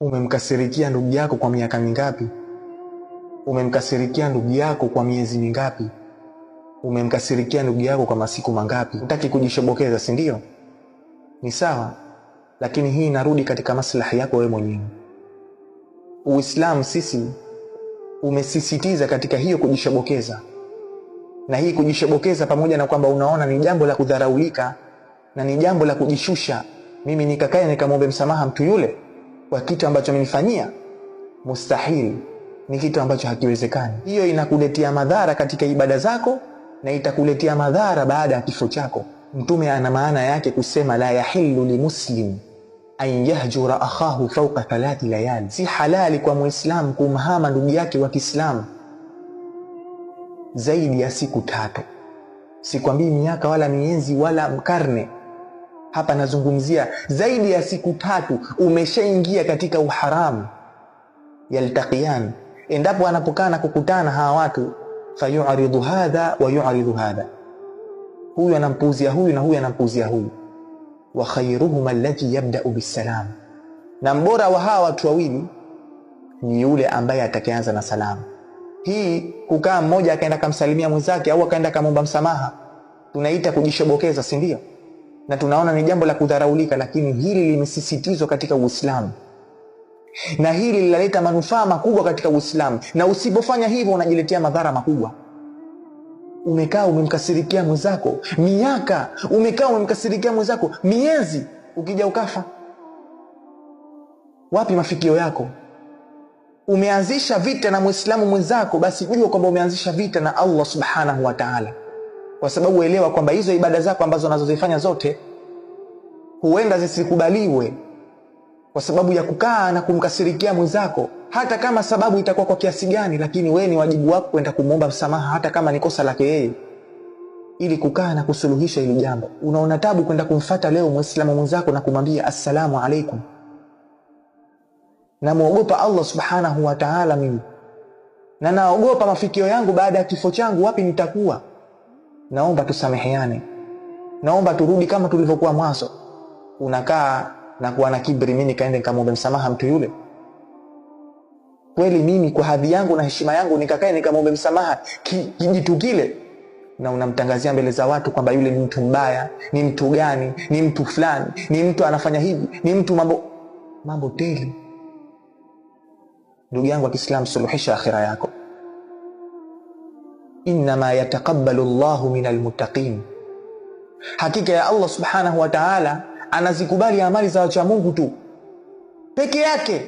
Umemkasirikia ndugu yako kwa miaka mingapi? Umemkasirikia ndugu yako kwa miezi mingapi? Umemkasirikia ndugu yako kwa masiku mangapi? Hutaki kujishobokeza, si ndio? Ni sawa, lakini hii inarudi katika maslahi yako wewe mwenyewe. Uislamu sisi umesisitiza katika hiyo kujishobokeza, na hii kujishobokeza, pamoja na kwamba unaona ni jambo la kudharaulika na ni jambo la kujishusha, mimi nikakae nikamwombe msamaha mtu yule kwa kitu ambacho amenifanyia, mustahil, ni kitu ambacho hakiwezekani. Hiyo inakuletea madhara katika ibada zako na itakuletea madhara baada ya kifo chako. Mtume ana maana yake kusema la yahillu limuslim an yahjura akhahu fawqa thalathi layali, si halali kwa muislamu kumhama ndugu yake wa Kiislamu zaidi ya siku tatu. Sikwambii miaka wala mienzi wala karne, hapa nazungumzia zaidi ya siku tatu. Umeshaingia katika uharamu. Yaltaqiyan, endapo anapokaa na kukutana hawa watu, fayu'ridu hadha wa yu'ridu hadha, huyu anampuuzia huyu na huyu anampuuzia huyu. Wa khairuhuma allati yabda'u bisalam, na mbora wa hawa watu wawili ni yule ambaye atakayeanza na salamu. Hii kukaa mmoja akaenda kamsalimia mwenzake au akaenda kamwomba msamaha, tunaita kujishobokeza, si ndio? Na tunaona ni jambo la kudharaulika, lakini hili limesisitizwa katika Uislamu na hili linaleta manufaa makubwa katika Uislamu, na usipofanya hivyo unajiletea madhara makubwa. Umekaa umemkasirikia mwenzako miaka, umekaa umemkasirikia mwenzako miezi, ukija ukafa, wapi mafikio yako? Umeanzisha vita na Muislamu mwenzako, basi jua kwamba umeanzisha vita na Allah subhanahu wa ta'ala, kwa sababu elewa kwamba hizo ibada zako ambazo unazozifanya zote huenda zisikubaliwe kwa sababu ya kukaa na kumkasirikia mwenzako, hata kama sababu itakuwa kwa kiasi gani, lakini wewe ni wajibu wako kwenda kumwomba msamaha, hata kama ni kosa lake yeye, ili kukaa na kusuluhisha hili jambo. Unaona tabu kwenda kumfata leo Muislamu mwenzako na kumwambia assalamu alaikum, namuogopa Allah subhanahu wa ta'ala mimi, na naogopa mafikio yangu baada ya kifo changu, wapi nitakuwa? Naomba tusameheane, naomba turudi kama tulivyokuwa mwanzo. Unakaa na kuwa na kibri, mimi nikaende nikamwombe msamaha mtu yule? Kweli mimi kwa hadhi yangu na heshima yangu nikakae nikamwombe msamaha kijitu kile? Na unamtangazia mbele za watu kwamba yule ni mtu mbaya, ni mtu gani, ni mtu fulani, ni mtu anafanya hivi, ni mtu mambo mambo tele. Ndugu yangu wa Kiislamu, suluhisha akhira yako. Innama yataqabbalu Allahu minal muttaqin, hakika ya Allah subhanahu wa ta'ala anazikubali amali za wacha Mungu tu peke yake.